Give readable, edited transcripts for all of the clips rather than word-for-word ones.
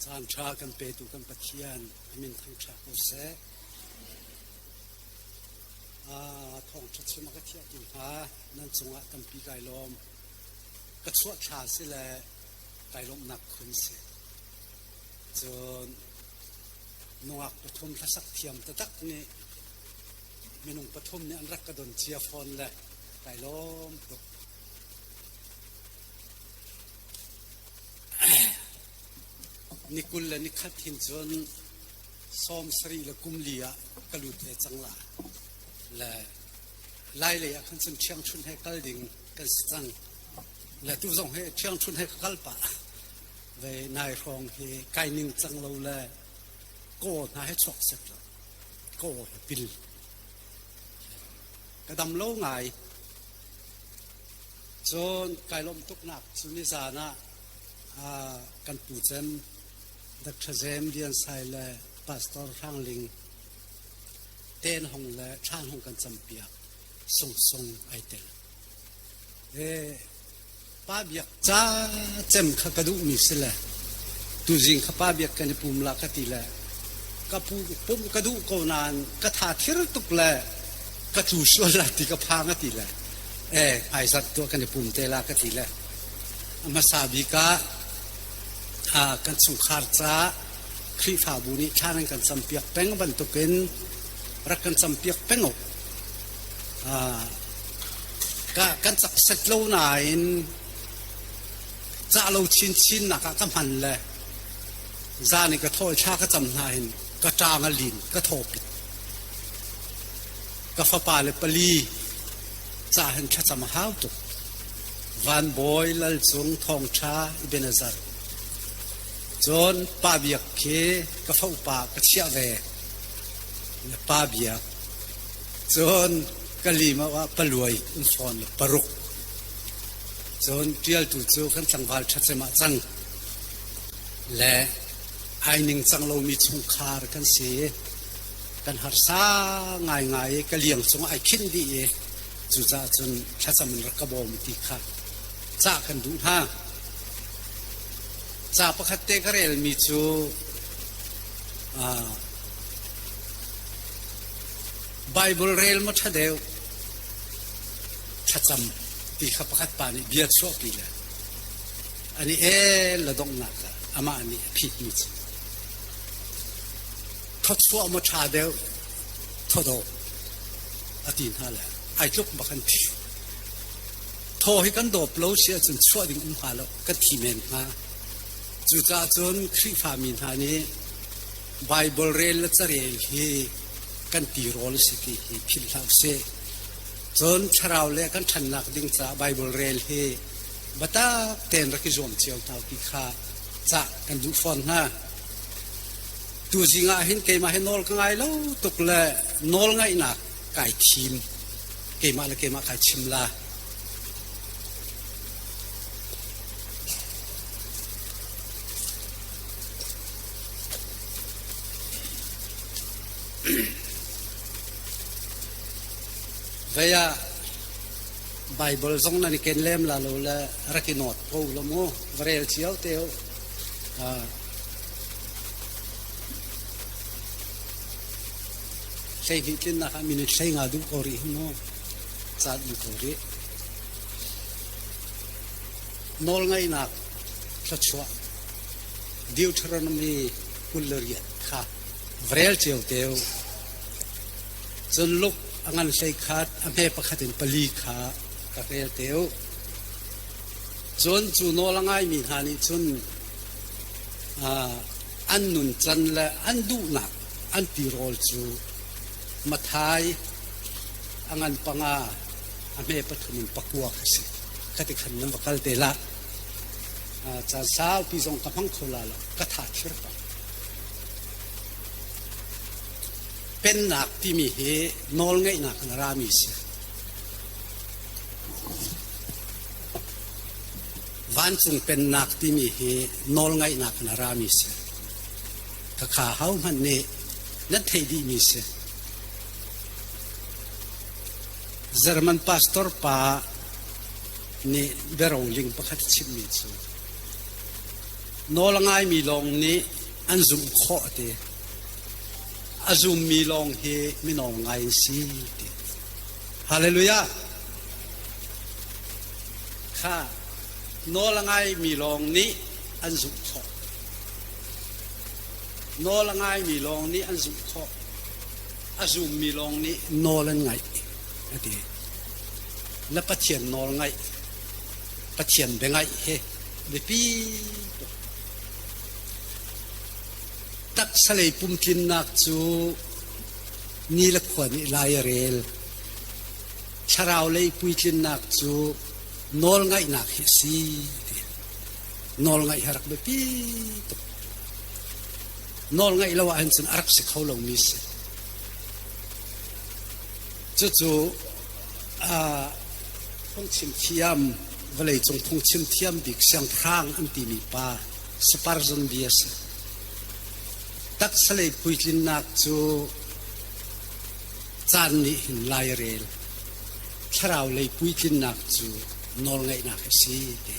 Caan ṭha kan petu kan Pathian a min thangṭha ko seh. Thawngṭha chim a ka thiahtu hna nan cungah tampi kai lawm. Ka chuah thla si le kai lawmhnak khun si. Cun nungak pathum hlasak thiam taktak nih minung pathum nih an rak ka don cia fawn le kai lawm tuk. Ni 20 le ni khat hin cun 70 le kum li ah ka lut ve cang la. Le lai lei ah khan cun ṭhiangṭhunh he kal ding kan si cang. Le tu zong he ṭhiangṭhunh he ka kal pah. Ve nai hrawng hi kai ning cang lo le kaw hna he chuak set lo. Kaw he pil. Ka dam lo ngai. Cun kai lawmh tuknak cu nizan ah kan pu cem Dr. Zem Lian Sai le Pastor Hrang Ling ten hong le thlan hong kan campiak sung sung ai tel. E pa biak ca cem kha ka duh mi si le tuzing kha pa biak kan i pum la ka ti le ka pu pum ka duh ko nain ka tha thir tuk le ka tlu sual la ti ka phang a ti le e hmaizarh tuah kan i pum te la ka ti le a hmasa bik ah kan chungkhar ca Khrihfabu nih thla nan kan campiak peng bantukin rak kan campiak peng u. Kan cak set lo nain cah lo chinchin nak ah ka hman le zan i ka thaw thla ka cam hna hin ka ṭang a lin ka thaw pit ka fapa le pali ca hin thlacam a hau tuk. Van Bawi Lal Cung Thawngṭha Ebenezer. Cun Pa Biak khi ka faupa ka chiah ve. Pa Biak. Cun ka lima ah paluai um fawn le paruk. Cun ṭialtu cu kan tlangval ṭhacem ah cang. Le ai ningcang lomi chungkhar kan si. Kan harsa ngaingai i ka liang cungah ai khinh dih i cucaah cun thlacam in rak ka bawm ti kha cah kan duh hna. Ca pakhat te ka relmi cu Bible rel maw ṭha deuh thlacam ti kha pakhat pa nih bia chuahpi le ani el la donghnak ah amah nih a phitmi cu thawchuah maw ṭha deuh thawdawh a ti hna le ai tluk bak an thi. Thaw hi kan dawp lo si ahcun chuah ding um hnga lo kan thi men hnga. Cucaah cun Khrihfami hna nih Baibal rel le carel hi kan tirawl a si ti hi philh hlah usih. Cun thlarau le kan ṭhannak ding caah Baibal rel hi biatak tein rak i zuam cio hna ti kha cah kan duh fawn hna. Tuzing ah hin keimah hi nawl ka ngai lo tuk le nawl ngaihnak kai thim. Keimah le keimah kai chim la. Vei ah Bible zong nan i ken lem la lo le rak i nawt ko lo mu va rel cio te u. 12 tlinnak ah minute 15 duh ko rih mu caan um ko rih. Nawlngaihnak thluachuah Deuteronomy 28 kha vrel cio teu. Cun Luke a ngan 11 a hme pakhat in pali kha ka rel teu. Cun cu nawl a ngaimi hna nih cun an nuncan le an duhnak an tirawl cu Mathai a ngan panga a hme pathum in pakua kha si. Khati khan nan va kal te la. Caan saupi zong ka hmang kho la lo. Ka tha thir ko. Pennak timi hi nawlngeihnak in a rami si. Vancung pennak timi hi nawlngaihnak in a rami si. Khakha hohmanh nih nan theih dihmi si. German pastor pa nih biaroling pakhat a chimmi cu nawl a ngaimi lawng nih. an zumh khawh ti. A zummi lawng hi minawng ngai an si ti. Hallelujah. Kha nawl a ngaimi lawng nih an zumh khawh. Nawl a ngaimi lawng nih an zumh khawh. A zummi lawng nih nawl an ngaih a ti. Na Pathian nawl ngaih, Pathian biangaih hi biapi tuk. Taksalei pumtlinnak cu ni le khua nih lai a rel. Thlarau lei puitlinnak cu nawlngaihnak hi a si ti. Nawlngaih hi a rak biapi tuk. Nawlngaih lo ahhin cun a rak si kho lomi si. Cucu phungchim thiam vawleicung phungchim thiam bik siangpahrang an timi pa Spurgeon bia a si. Taksalei puitlinnak cu caan nih hin lai a rel. Thlarau lei puitlinnak cu nawlngaihnak a si ti.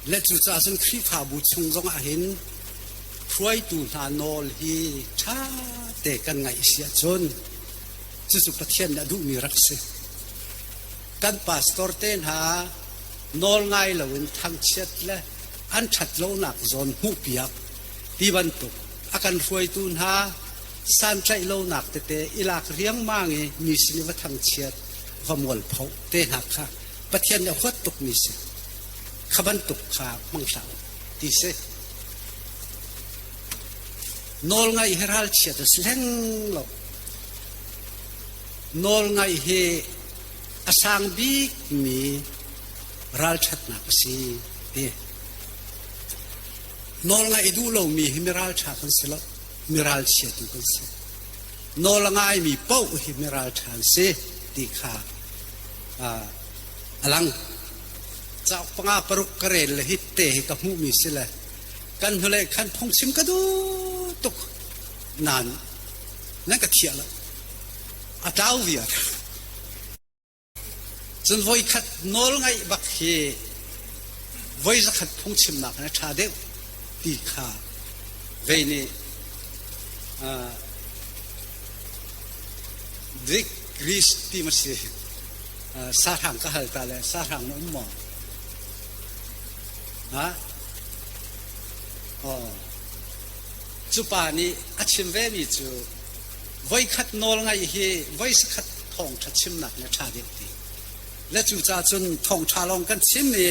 Le cucaah cun Khrihfabu chung zong ah hin hruaitu hna nawl hi ṭha te kan ngaih si ahcun cucu Pathian nih a duhmi rak si. Kan pastor te hna nawl ngai loin thangchiat le an ṭhat lonak zawn hmuhpiak ti bantuk a kan hruaitu hna santlaih lonak tete i lak riangmang i mi sin i va thangchiat va mualpho te hna kha Pathian nih a huat tukmi si. Kha bantuk kha hmang hlah u ti si. Nawlngaih hi ralchiat a si hleng lo. Nawlngaih hi a sang bikmi ralṭhatnak a si ti. Nawlngaih duh lomi hi mi ralṭha kan si lo, mi ralchia tu kan si. Nawl a ngaimi paoh hi mi ralṭha an si ti kha a lang. Cauk panga paruk ka rel le hi te hi ka hmuhmi si le kan hnulei khan phungchim ka duh tuk nain nan ka thiah lo. A tlau viar. Cun voikhat nawl ngaih bak hi voi zakhat phungchimnak in a ṭha deuh ti kha vei nih Greek Greece ti ma si sahrang ka hal ta le sahrang na um maw? Ha? Oh. Cu pa nih a chim ve mi cu voikhat nawl ngaih hi voi sakhat thawngṭha chimnak le ṭha deuh ti. Le cucaah cun thawngṭha lawng kan chim i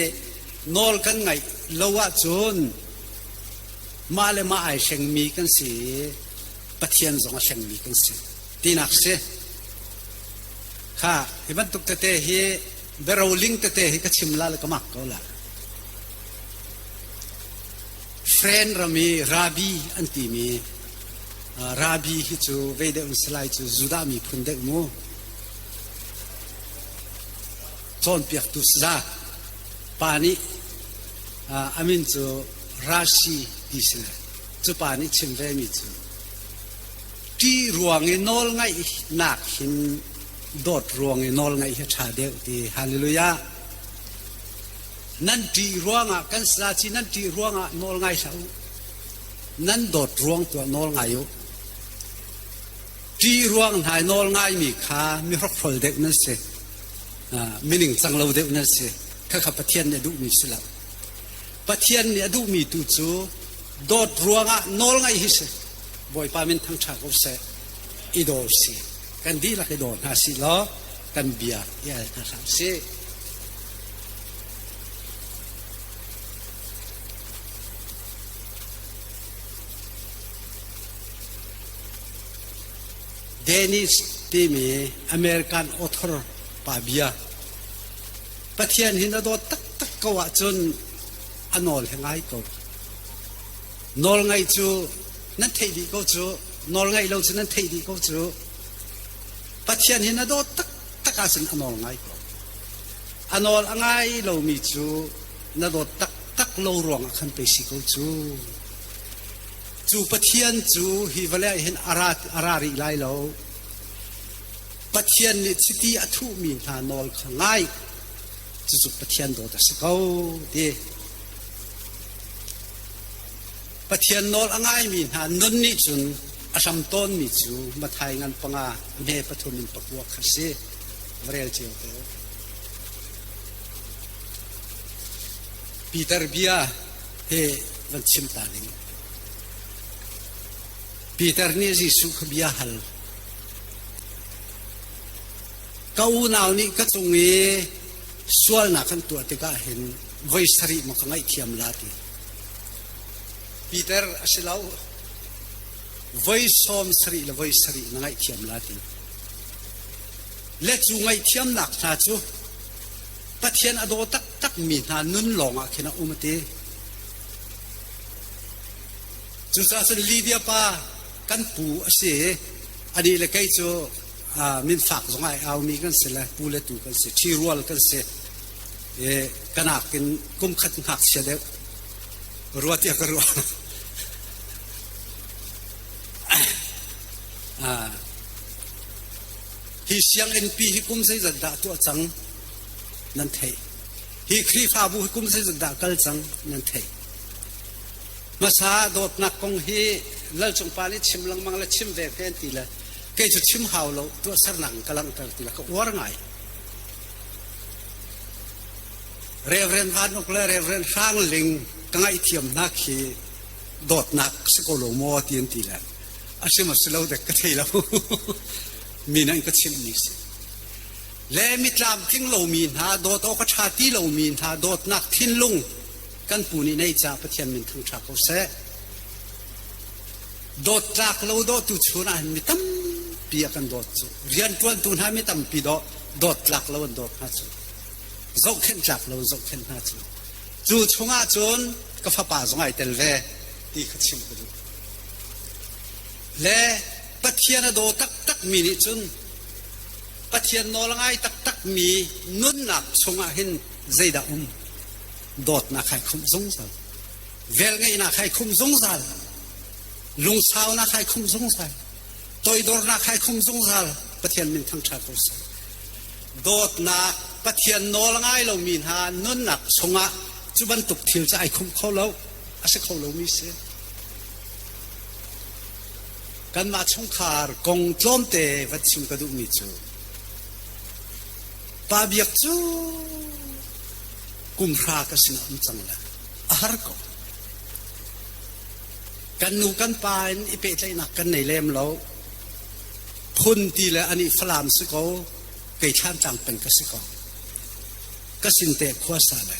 nawl kan ngaih lo ahcun mah le mah ai hlengmi kan si i Pathian zong a hlengmi kan si tinak si. Kha hi bantuk tete hi biaroling tete hi ka chim la le ka mak ko la. Friend ram i Rabi an timi Rabi hi cu vei deuh in salai cu Judah miphun deuh mu. Cawnpiaktu saza pa nih a min cu Rashi ti si le cu pa nih chim ve mi cu ṭih ruang i nawl ngaihnak hin dawt ruang i nawl ngaih hi a ṭha deuh ti hallelujah nan ṭih ruangah kan saci nan ṭih ruangah nawl ngai hlah u nan dawt ruang tuah nawl ngai u ṭih ruang hna i nawl ngaimi kha mi hrokhrol deuh nan si mining cang lo deuh nan si khakha Pathian nih a duhmi si lo Pathian nih a duhmi tu cu dawt ruangah nawl ngaih hi si Bawipa min thangṭha ko seh i daw si kan dihlak i daw hna si law kan bia i al hna hlah sih Dennis timi American author pa bia Pathian hi na dawt taktak ko ahcun a nawl he ngai ko. Nawl ngaih cu nan theih dih ko cu, nawl ngaih lo cu nan theih dih ko cu. Pathian hi na dawt taktak ahcun a nawl ngai ko. A nawl a ngai lomi cu na dawt taktak lo ruangah khan pei si ko cu. Cu Pathian cu hi vawlei ah hin a ra, a ra rih lai lo. Pathian nih chiti a thuhmi hna nawl kha ngai. Cucu Pathian dawt a si ko ti. Pathian nawl a ngaimi hna nun nih cun a hram tawnmi cu Matthai ngan panga hme pathum in pakua kha si. Va rel cio te. Peter bia he van chim ta ning. Peter nih Jesuh kha bia hal. Ka unau nih ka cung i sualnak kan tuah tikah hin voi sarih maw ka ngaihthiam la ti. Peter a si lo. Voi sawm sarih le voi sarih na ngaihthiam la ti. Le cu ngaihthiamnak hna cu Pathian a daw taktak mi hna nun lawngah khin a um a ti. Cucaah cun Lydia pa kan pu a si i anih le kei cu minfak zong ai aumi kan si le pu le tu kan si, ṭhirual kan si. I kanak in kum khat ngakchia deuh rua tiah ka ruah. Hi sianginn pi hi kum zeizat dah tuah cang nan theih. Hi Khrihfabu hi kum zeizat dah kal cang nan theih. Hmasa dawtnak kong hi Lal Cung Pa nih chim lengmang le chim ve fen ti le kei cu chim hau lo tuahsernak in ka langhter ti le ka uar ngai. Reverend Van Uk le Reverend Hrang Ling ka ngaihthiam hna khi dawtnak si ko lo maw ti an ti le a si maw si lo dek ka thei lo mi nan ka chimh mi si le mitlam tling lomi hna dawt awk a ṭha ti lomi hna dawtnak thinlung kan pu nih nei ca Pathian min thangṭha ko seh. Dawt tlak lo dawtu chun ah hin mi tampi a kan dawt cu. Rianṭuantu hna mi tampi dawh dawt tlak lo an dawt hna cu. Zohkhenh tlak lo zohkhenh hna cu. Cu chungah cun ka fapa zong ai tel ve ti kha chim ka duh. Le Pathian a daw taktak mi nih cun Pathian nawl a ngai taktak mi nunnak chungah hin zeidah um? Dawtnak hai khumh zungzal. Velngeihnak hai khumh zungzal. Lungsaunak hai khumh zungzal. Toidornak hai khumh zungzal. Pathian min thangṭhat ko seh. Dawtnak Pathian nawl a ngai lomi hna nunnak chungah cu bantuk thil cu ai khumh kho lo, a si kho lomi si. Kanmah chungkhar kong tlawmte van chim ka duhmi cu Pa Biak cu kum hra ka sinah um cang le a har ko. Kan nu kan pa in i pehtlaihnak kan nei lem lo. Phun ti le anih Falam si ko, kei Thlantlang peng ka si ko. Ka sin te khua sa le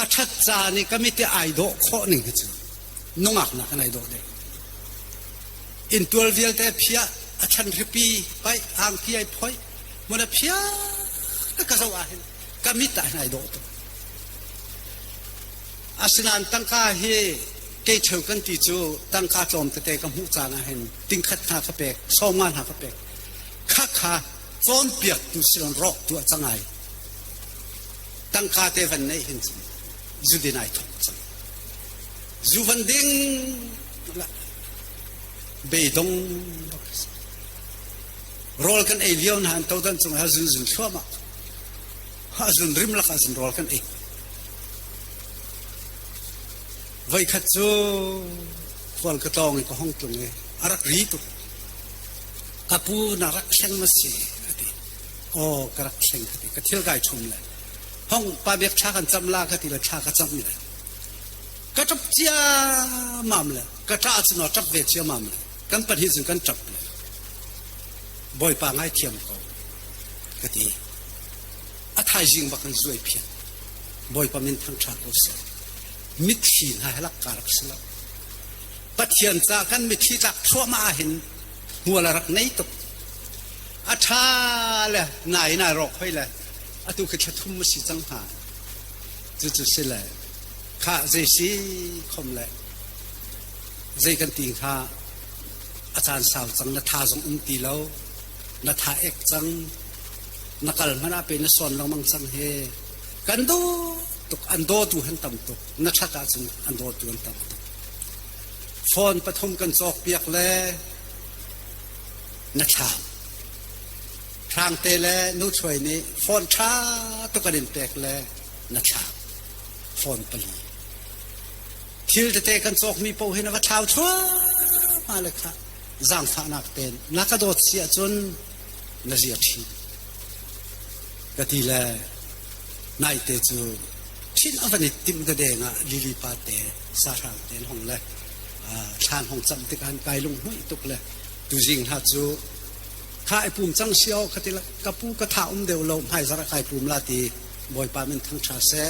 a ṭhat caan i ka mit i ai dawh khawh ning hi cu nungak nak in ai dawh deuh. Inntual vialte phiah a chan ripi paih angki ai phoih mun a phiah ka zoh ah hin ka mit ah hin ai dawh tuk. Asinain tangka hi kei cheu kan ti cu tangka tlawm tete ka hmuh caan ah hin tingkhat hna ka pek, sawma hna ka pek. Khakha cawnpiaktu silon rawk tu a cang ai. Tangka te van neih hin cun zudin ai thawk cang. Zu van ding beidong bak a si. Rawl kan ei lio na han todan cung ha zun zun thluahmah. Ha zun rim lak ah zun rawl kan ei. Voikhat cu khual ka tlawng i ka hong tlung i a rak ri tuk. Ka pu na rak thleng ma si a ti. Aw ka rak thleng ka ti. Ka thil kai ṭhum le. Hong pa biak thla kan cam la ka ti le thla ka cam le. Ka ṭap ciammam le ka ṭah cun aw ṭap ve ciammam le kan pahnih cun kan ṭap le. Bawipa ngaithiam ko ka ti. A thaizing bak in zuai phian. Bawipa min thangṭha ko seh. Mitthli hna he lak ka rak si lo. Pathian ca kan mitthli tlak thluahmah ah hin hmual a rak nei tuk. A ṭha le nai nai rawk hoi le atu khi thla thum a si cang hnga. Cucu si le khah zei si khom le zei kan ti hnga a caan sau cang na tha zong um ti lo na tha ek cang na kal hmanh ah pe na sawn lengmang cang he kan daw tuk an dawtu han tam tuk na ṭhat ahcun an dawtu an tam tuk phone pathum kan cawk piak le na thlam hrangte le nu chuai nih phone ṭha tuk an in pek le na thlam phone pali. Thil tete kan cawkmi paoh hi na va thlau thluahmah le kha zaangfahnak tein na ka dawt si ahcun na zia ṭhin ka ti le naite cu ṭhin a van i timh ka deng ah lili pa te sahrang te hong le thlan hong cam tik han kai lung hmuih tuk le tuzing hna cu kha i pum cang sio ka ti ka pu ka tha um deuh lo hmai zara kai pum la ti Bawipa min thang ṭha seh.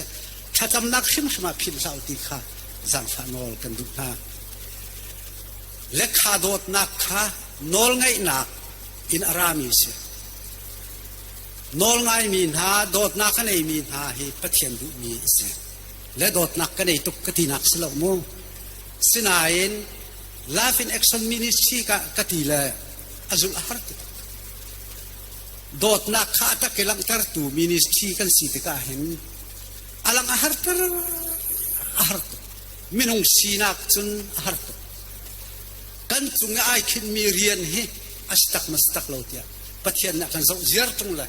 Thlacamnak hrimhrim ah philh hlah u ti kha zaangfah nawl kan duh hna. Lekha dawtnak kha nawlngaihnak in a rami si. Nawlngaimi hna, dawtnak a neimi hna hi Pathian duhmi a si. Le dawtnak ka nei tuk ka tinak si lo mu. Sinain Life in Action Ministry ka ka ti le a zulh a har tuk. Dawtnak kha a tak i langhtertu ministry kan si tikah hin a lang a harter a har tuk. Minung sinak cun a har tuk. Kan cung i ai khinmi rian hi a si tak ma si tak lo tiah Pathian nih a kan zoh ziar ṭung le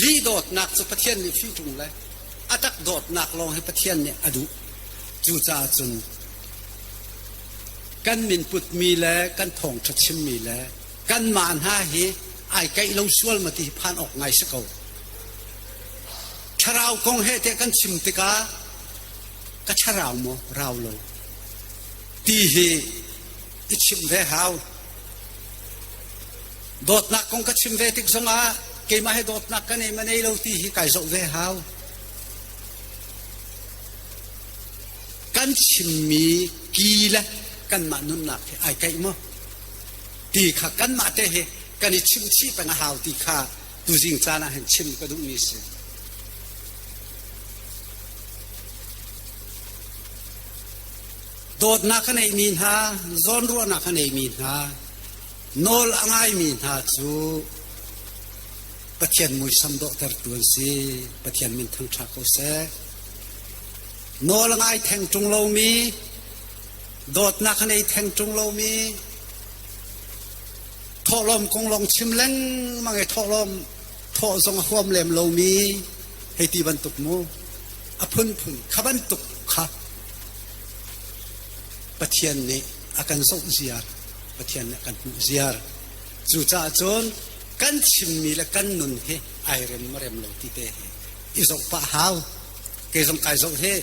li dawtnak cu Pathian nih fih ṭung le a tak dawtnak lawng hi Pathian nih a duh. Cucaah cun kan min putmi le kan thawngṭha chimmi le kanmah hna hi ai kaih lo sual ma ti hi phan awk ngai si ko. Thlarau kong he tiah kan chim tikah ka thlarau maw rau lo ti hi i chimh ve hau. Dawtnak kong ka chim ve tik zongah keimah he dawtnak ka nei ma nei lo ti hi kai zoh ve hau. Kan chimmi ki le kanmah nunnak hi ai kaih maw? Ti kha kanmah te hi kan i chimh chih peng a hau ti kha tuzing caan ah hin chim ka duhmi si. Dawtnak a neimi hna, zawnruahnak a neimi hna, nawl a ngaimi hna cu Pathian muisam dawhtertu an si. Pathian min thangṭha ko seh. Nawl a ngai theng ṭung lomi, dawtnak a nei theng ṭung lomi, thawhlawm kong lawng chim lengmang i thawhlawm thawh zong a huam lem lomi hei ti bantuk mu a phunphun kha bantuk kha Pathian nih a kan zoh ziar Pathian nih a kan hmuh ziar cucaah cun kan chimmi le kan nun hi ai rem ma rem lo ti te hi i zoh pah hau kei zong kai zoh hi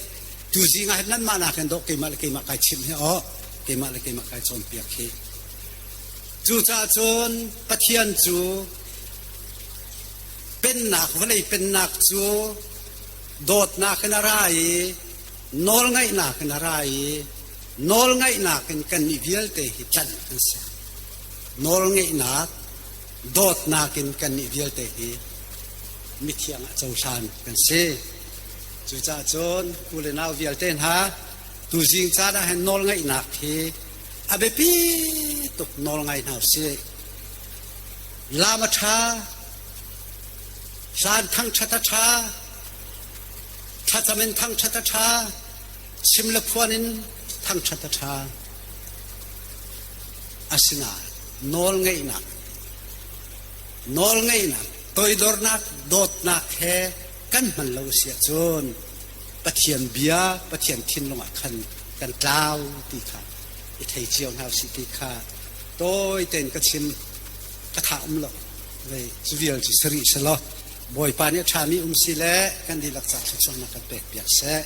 tu zing ah hin nanmah nakin dawh keimah le keimah kai chim hi aw keimah le keimah kai cawnpiak hi Cucaah cun Pathian cu pennak vawlei pennak cu dawtnak in a ra i nawlngaihnak in a ra i nawlngaihnak in kannih vialte hi tlanh kan si. Nawlngaihnak dawtnak in kannih vialte hi mithiang ah cohlan kan si. Cucaah cun u le nau vialte hna tuzing caan ah hin nawlngaihnak hi A biapi tuk nawl ngai hna usih. Lam a ṭha, hlan thangṭhat a ṭha, thlacam in thangṭhat a ṭha, chim le phuan in thangṭhat a ṭha. Asinain nawlngeihnak, nawlngeihnak, toidornak, dawtnak he kan hman lo si ahcun Pathian bia, Pathian thinlung ah khan kan tlau ti kha i thei cio hna usih ti kha tawi tein ka chim ka tha um lo vei cu vial cu sari selaw Bawipa nih a ṭhami um si le kan dihlak ca thluachuahnak kan pek piak seh.